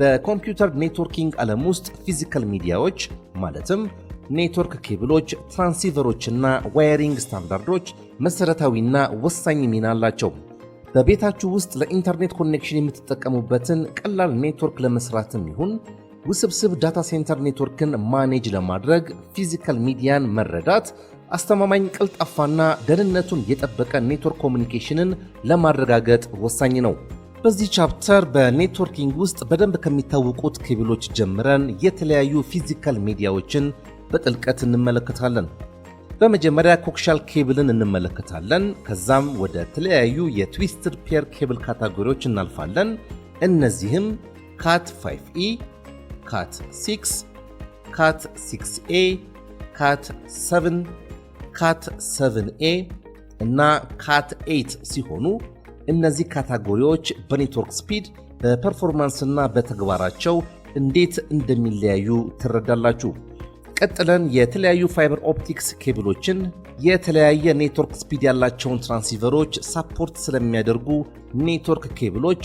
በኮምፒውተር networking ዓለም ውስጥ physical ሚዲያዎች ማለትም ኔትወርክ ኬብሎች፣ transceiver ኦችና wiring standard ኦች መሠረታዊና ወሳኝ ሚና አላቸው። በቤታችሁ ውስጥ ለኢንተርኔት connection የምትጠቀሙበትን ቀላል ኔትወርክ ለመስራትም ይሁን ውስብስብ data center network ን manage ለማድረግ physical media ን መረዳት አስተማማኝ፣ ቀልጣፋና ደህንነቱን የጠበቀ network communication ን ለማረጋገጥ ወሳኝ ነው። በዚህ chapter በ networking ውስጥ በደንብ ከሚታወቁት ኬብሎች ጀምረን የተለያዩ physical ሚዲያዎችን በጥልቀት እንመለከታለን። በመጀመሪያ coaxial cable ን እንመለከታለን። ከዛም ወደ ተለያዩ የ twisted pair cable category ዎች እናልፋለን። እነዚህም Cat 5e፣ Cat 6፣ Cat 6a፣ Cat 7፣ Cat 7a እና Cat 8 ሲሆኑ እነዚህ category ዎች በ network speed፣ በ performance እና በተግባራቸው እንዴት እንደሚለያዩ ትረዳላችሁ። ቀጥለን የተለያዩ fiber optics cable ኦችን፣ የተለያየ network speed ያላቸውን transceiver ኦች support ስለሚያደርጉ network cable ኦች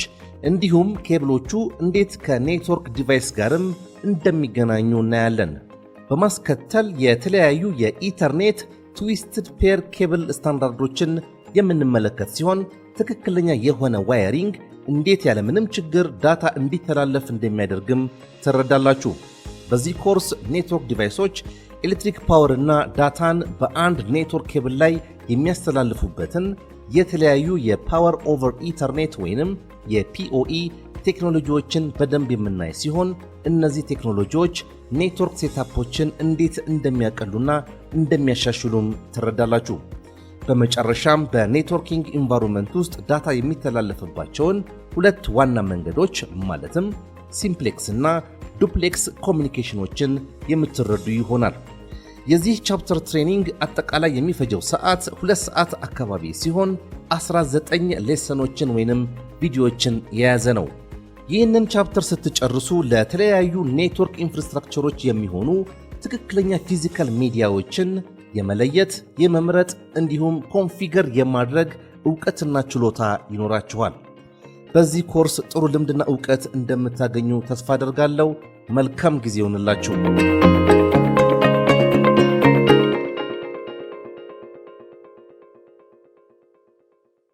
እንዲሁም ኬብሎቹ እንዴት ከ network device ጋርም እንደሚገናኙ እናያለን። በማስከተል የተለያዩ የ Ethernet twisted pair cable standard ኦችን የምንመለከት ሲሆን ትክክለኛ የሆነ wiring እንዴት ያለምንም ችግር data እንዲተላለፍ እንደሚያደርግም ትረዳላችሁ። በዚህ course network device ኦች electric power እና data ን በአንድ network cable ላይ የሚያስተላልፉበትን የተለያዩ የ power over Ethernet ወይንም የ PoE ቴክኖሎጂዎችን በደንብ የምናይ ሲሆን እነዚህ ቴክኖሎጂዎች network setup ኦችን እንዴት እንደሚያቀሉና እንደሚያሻሽሉም ትረዳላችሁ። በመጨረሻም በ networking environment ውስጥ data የሚተላለፍባቸውን ሁለት ዋና መንገዶች ማለትም simplex እና duplex communication ኦችን የምትረዱ ይሆናል። የዚህ chapter training አጠቃላይ የሚፈጀው ሰዓት 2 ሰዓት አካባቢ ሲሆን 19 lesson ኦችን ወይንም ቪዲዮዎችን የያዘ ነው። ይህንን chapter ስትጨርሱ ለተለያዩ network infrastructure ኦች የሚሆኑ ትክክለኛ physical ሚዲያዎችን የመለየት፣ የመምረጥ እንዲሁም configure የማድረግ እውቀትና ችሎታ ይኖራችኋል። በዚህ ኮርስ ጥሩ ልምድና እውቀት እንደምታገኙ ተስፋ አደርጋለሁ። መልካም ጊዜ ይሁንላችሁ።